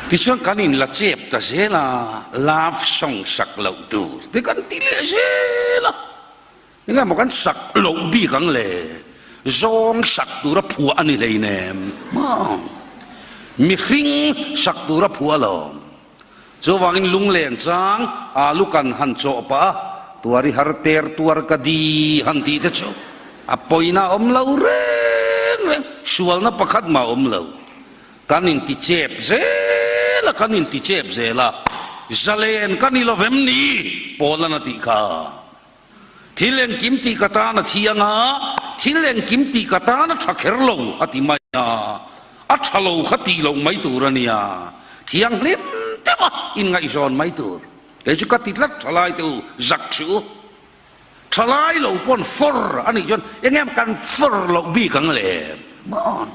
Tichuan kan in la chep ta zel a, love song sak loh tur te kan ti leh zel a. Enge maw kan sak loh bik ang le? Zawng sak tura phuah a ni hleinem maw? Mihring sak tura phuah alawm. Chuvangin lunglen chang alu kan han chawh pah a, tuari har ter tuar ka di han tih te chu a pawina awm lo reng reng, sualna pakhat mah awm lo. Kan inti chep zel a, kan inti chep zel a, zalen ka ni lovem ni? Paul-an a tih kha. Thil engkim tih ka tan a thiang a, thil engkim tih ka tan a tha kher lo a ti mai a, a tha lo kha tih loh mai tur a nia, thianghlim deuh a inngaihzawn mai tur. Kei chu ka ti tlat thalai te u, zak suh u. Thalai lo pawn fawr a nih chuan eng em kan fawr loh bik ang le? Maw?